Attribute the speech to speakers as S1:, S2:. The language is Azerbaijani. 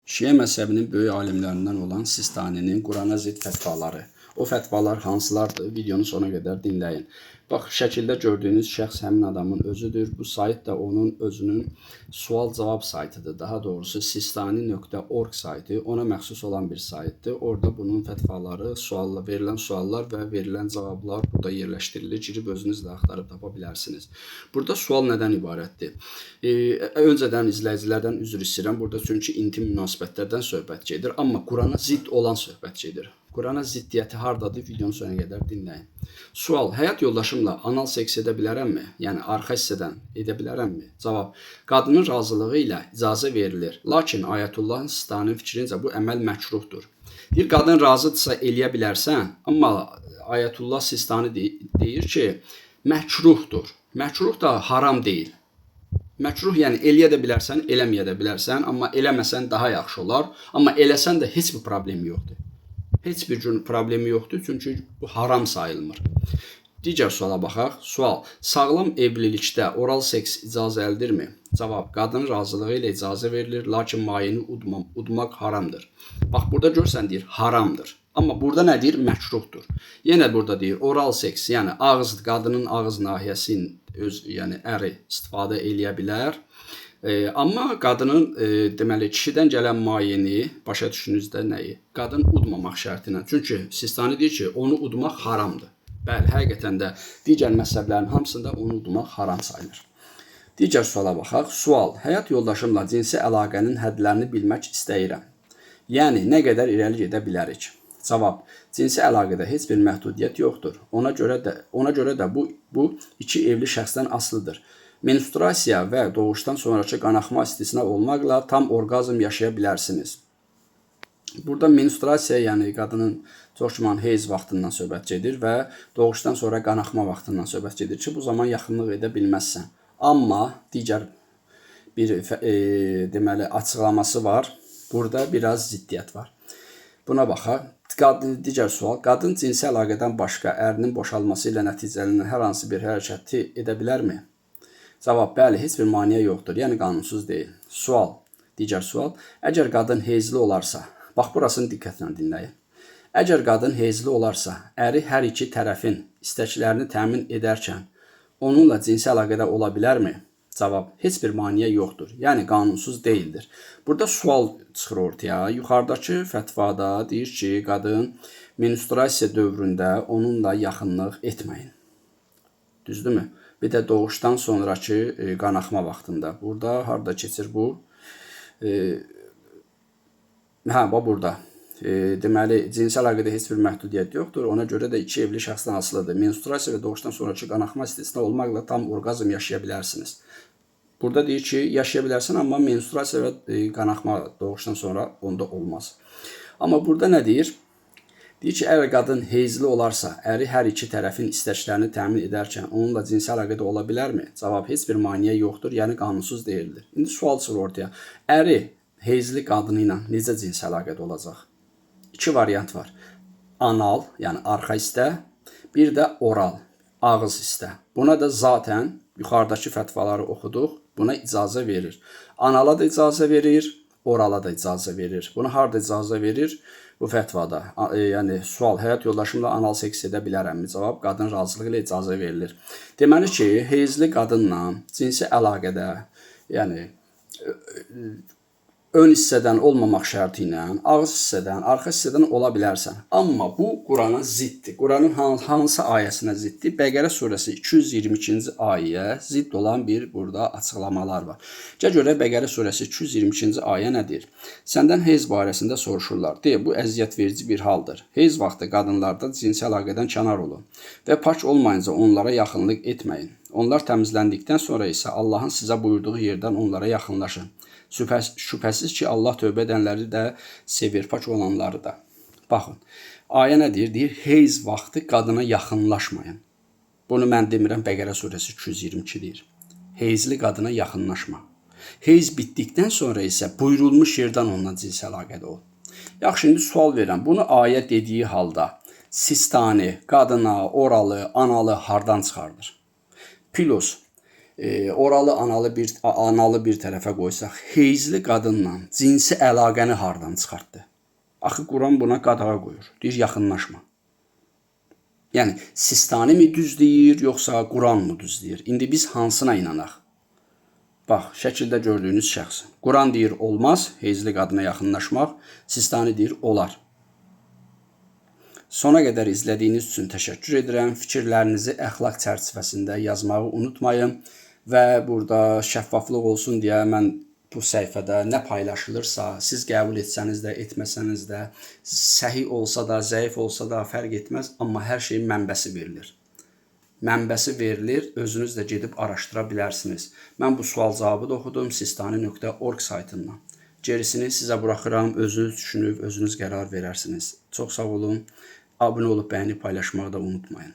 S1: Şiə məzhəbinin böyük alimlərindən olan Sistaninin Qurana zidd fətvaları. O fətvalar hansılardır? Videonu sona qədər dinləyin. Bax, şəkildə gördüyünüz şəxs həmin adamın özüdür. Bu sayt da onun özünün sual-cavab saytıdır. Daha doğrusu sistani.org saytı ona məxsus olan bir saytdır. Orada bunun fətvaları, suallar, verilən suallar və verilən cavablar burada yerləşdirilir. Girib özünüz də axtarıb tapa bilərsiniz. Burada sual nədən ibarətdir? Öncədən izləyicilərdən üzr istəyirəm. Burada çünki intim münasibətlərdən söhbət gedir, amma Qurana zidd olan söhbət gedir. Qurana ziddiyyəti hardadır? Videonun sonuna qədər dinləyin. Sual: Həyat yoldaşımla anal seks edə bilərəmmi? Yəni arxa hissədən edə bilərəmmi? Cavab: Qadının razılığı ilə icazə verilir. Lakin Ayətullah Sistaninin fikrincə bu əməl məkruhdur. Deyir, qadın razıdırsa eləyə bilərsən, amma Ayətullah Sistani deyir ki, məkruhdur. Məkruh da haram deyil. Məkruh, yəni eləyə də bilərsən, eləməyə də bilərsən, amma eləməsən daha yaxşı olar. Amma eləsən də heç bir problem yoxdur. Heç bir cür problemi yoxdur, çünki bu haram sayılmır. Digər suala baxaq. Sual: Sağlam evlilikdə oral seks icazəlidirmi? Cavab: Qadının razılığı ilə icazə verilir, lakin mayeni udmaq haramdır. Bax, burada görsən deyir haramdır. Amma burada nə deyir? Məkruhdur. Yenə burada deyir oral seks, yəni ağız, qadının ağız nahiyəsinin öz, yəni əri istifadə eləyə bilər. Amma qadının deməli kişidən gələn mayeni, başa düşdünüz də nəyi? Qadın udmamaq şərti ilə. Çünki Sistani deyir ki, onu udmaq haramdır. Bəli, həqiqətən də digər məzhəblərin hamısında onu udmaq haram sayılır. Digər suala baxaq. Sual: Həyat yoldaşımla cinsi əlaqənin hədlərini bilmək istəyirəm. Yəni nə qədər irəli gedə bilərik? Cavab: Cinsi əlaqədə heç bir məhdudiyyət yoxdur. Ona görə də bu iki evli şəxsdən asılıdır. Menstruasiya və doğuşdan sonrakı qanaxma istisna olmaqla tam orqazm yaşaya bilərsiniz. Burada menstruasiya, yəni qadının çox güman heyz vaxtından söhbət gedir və doğuşdan sonra qanaxma vaxtından söhbət gedir ki, bu zaman yaxınlıq edə bilməzsən. Amma digər bir deməli açıqlaması var. Burada biraz ziddiyyət var. Buna baxaq. Digər sual: Qadın cinsi əlaqədən başqa ərinin boşalması ilə nəticələnən hər hansı bir hərəkəti edə bilərmi? Cavab: Bəli, heç bir maneə yoxdur. Yəni qanunsuz deyil. Sual, digər sual. Əgər qadın heyzli olarsa, bax burasını diqqətlə dinləyin. Əgər qadın heyzli olarsa, əri hər iki tərəfin istəklərini təmin edərkən onunla cinsi əlaqədə ola bilərmi? Cavab: Heç bir maneə yoxdur. Yəni qanunsuz deyildir. Burada sual çıxır ortaya. Yuxarıdakı fətvada deyir ki, qadın menstruasiya dövründə onunla yaxınlıq etməyin. Düzdürmü? Bir də doğuşdan sonrakı qanaxma vaxtında. Burada harda keçir bu? Hə, bax burada. Deməli, cinsi əlaqədə heç bir məhdudiyyət yoxdur. Ona görə də iki evli şəxsdən asılıdır. Menstruasiya və doğuşdan sonrakı qanaxma istisna olmaqla tam orqazm yaşaya bilərsiniz. Burada deyir ki, yaşaya bilərsən, amma menstruasiya və qanaxma doğuşdan sonra onda olmaz. Amma burada nə deyir? Deyir ki, əgər qadın heyzli olarsa, əri hər iki tərəfin istəklərini təmin edərkən onunla cinsi əlaqədə ola bilərmi? Cavab: heç bir maneə yoxdur, yəni qanunsuz deyildir. İndi sual çıxır ortaya. Əri heyzli qadını ilə necə cinsi əlaqədə olacaq? İki variant var. Anal, yəni arxa hissə, bir də oral, ağız hissə. Buna da zaten yuxarıdakı fətvaları oxuduq. Buna icazə verir. Anala da icazə verir, orala da icazə verir. Buna harda icazə verir? Bu fətvada. Yəni sual: həyat yoldaşımla anal seks edə bilərəmmi? Cavab: qadın razılığı ilə icazə verilir. Deməli ki, heyzli qadınla cinsi əlaqədə, yəni ön hissədən olmamaq şərti ilə ağız hissədən, arxa hissədən ola bilərsən. Amma bu Qurana ziddir. Quranın hansı ayəsinə ziddir? Bəqərə surəsi 222-ci ayəyə zidd olan bir burada açıqlamalar var. Gəl görək Bəqərə surəsi 222-ci ayə nə deyir? Səndən heyz barəsində soruşurlar. Deyir, bu əziyyət verici bir haldır. Heyz vaxtı qadınlarda cinsi əlaqədən kənar olun və pak olmayınca onlara yaxınlıq etməyin. Onlar təmizləndikdən sonra isə Allahın sizə buyurduğu yerdən onlara yaxınlaşın. Şübhəsiz ki, Allah tövbə edənləri də sevir, pak olanları da. Baxın, ayə nə deyir? Deyir, heyz vaxtı qadına yaxınlaşmayın. Bunu mən demirəm, Bəqərə surəsi 222 deyir. Heyzli qadına yaxınlaşma. Heyz bitdikdən sonra isə buyurulmuş yerdən onunla cinsi əlaqədə ol. Yaxşı, indi sual verirəm. Bunu ayə dediyi halda Sistani qadına, oralı, analı hardan çıxardır? Plus, Oralı analı bir tərəfə qoysaq, heyzli qadınla cinsi əlaqəni hardan çıxartdı? Axı Quran buna qadağa qoyur. Deyir yaxınlaşma. Yəni Sistani mi düz deyir, yoxsa Quran mı düz deyir? İndi biz hansına inanaq? Bax, şəkildə gördüyünüz şəxs. Quran deyir olmaz heyzli qadına yaxınlaşmaq, Sistani deyir olar. Sona qədər izlədiyiniz üçün təşəkkür edirəm. Fikirlərinizi əxlaq çərçivəsində yazmağı unutmayın və burada şəffaflıq olsun deyə mən bu səhifədə nə paylaşılırsa, siz qəbul etsəniz də, etməsəniz də, səhih olsa da, zəif olsa da fərq etməz, amma hər şeyin mənbəsi verilir. Mənbəsi verilir, özünüz də gedib araşdıra bilərsiniz. Mən bu sual-cavabı da oxudum sistani.org saytından. Gerisini sizə buraxıram, özünüz düşünüb, özünüz qərar verərsiniz. Çox sağ olun. Abunə olub bəyənib paylaşmağı da unutmayın.